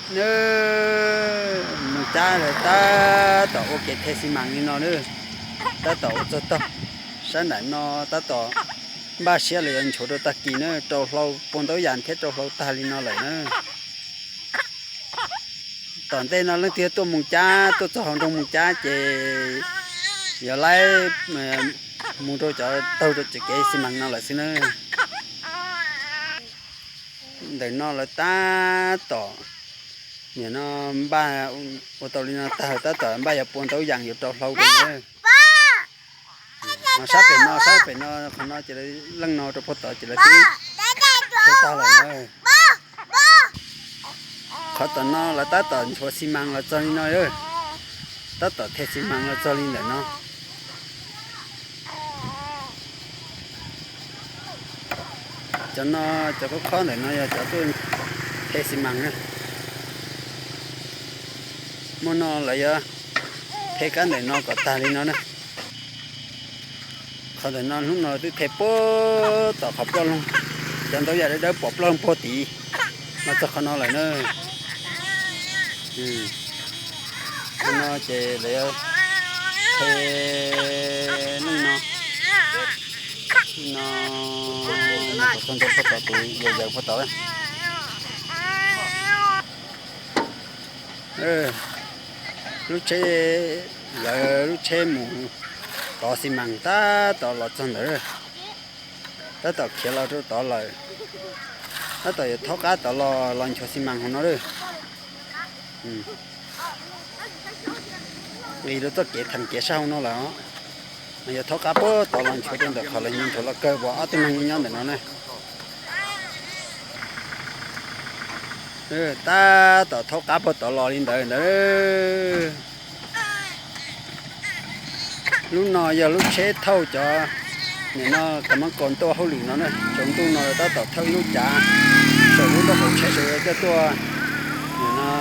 Nws mus cab lawm tab tom ua kev the xi mas li no na, tab tom ua txog tog. Sab nraim no tab tom npaj siab los yuav nchuav rau tag kis na, rau hlau puas ntaub yas thiab rau hlau tag li no lawm na. Tom ntej no leej twg tuaj mus cab, tuaj txog hauv nroog mus cab ces yuav laib mus rau cov taug rau tsev kev xi mas no lawm xwb na. Ntawm no lawv tab tom, nim no npaj ua tau li no tag tab tom npaj yuav puas ntaub yas yuav rau hlau rau na. Ho sab pem no, sab pem no, qhov no ces leej no rau puag tod ces lawv twb the tag lawm na. Qhov tom no lawv tab tom nchuav xi mas los txog li no, tab tom the xi mas los txog li ntawm no. Cov no, cov khob khob ntawm no yog cov tuaj the xi mas na. Muaj no lawv yuav the kab ntawm no kom tag li no na. Qhov ntawm no hnub no twb the puag tom qhov ploj loog, cov ntaub yas dawb dawb pom ploj loog puag tid, no txog qhov no lawm na. Qhov no ces lawv yuav the neej no, no, no txog ntawm puag tom tus yawg yawg puag tod. Lub tsheb, lawv lub tsheb mus tov xi mas tab tom los txog ntawd, tab tom khiav los rau tod lawm. Tab tom yuav thaub qab tod los, los nchuav xi mas hauv no lawm. Nqis rau txoj kev theem kev sab hauv no lawm os. Mas yuav thaub qab puag tod los nchuav rau ntawm qhov lawv nchuav los kawg uas ob tug neeg nyob ntawm no na. Tab tom thaub qab puag tod los li ntawd ntawd. Lub no yog lub tsheb thauj cov, nim no cov mab kaus ntuj hauj lwm no na, tsaus ntuj no tab tom thauj ib lub cav saum lub nrob qaum tsheb sawv daws coj tuaj, nim no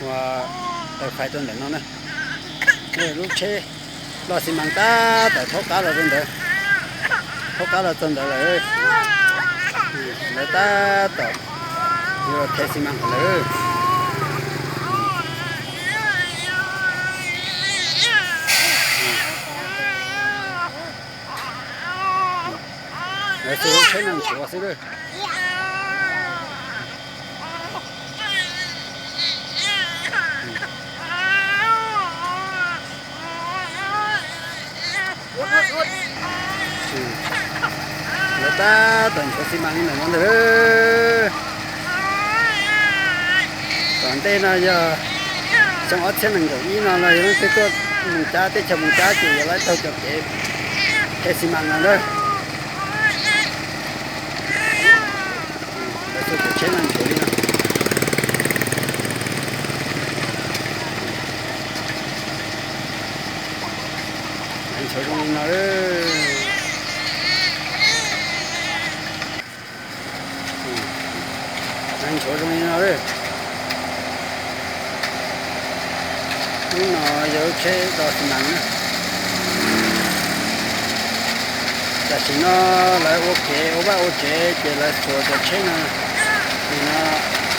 ua taw fais rau ntawm no na. Lub tsheb loj xi mas tab tom thaub qab los rau ntawd, thaub qab los txog ntawd lawm. Lawv tab tom yuav the xi mas hauv lawm. Lawv xu lub tsheb no nchuav xwb lawm. Lawv tab tom nchuav xi mas li ntawm no ntag. Tom ntej no yog xyoo ob txhiab nees nkaum ib no los yog leej twg tuaj mus cab teb chaws mus cab ces yuav laib taug cov kev the xi mas no ntag. Lawv xu tus tsheb no nchuav li no. Nchuav zoo li no. Nchuav zoo li no. Lub no yog lub tsheb do xi mas na. Tam sim no lawv ua kev ua vaj ua tsev ces lawv xuas cov tsheb no, nim no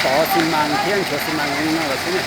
tov xi mas thiab nchuav xi mas li no lawm xwb na.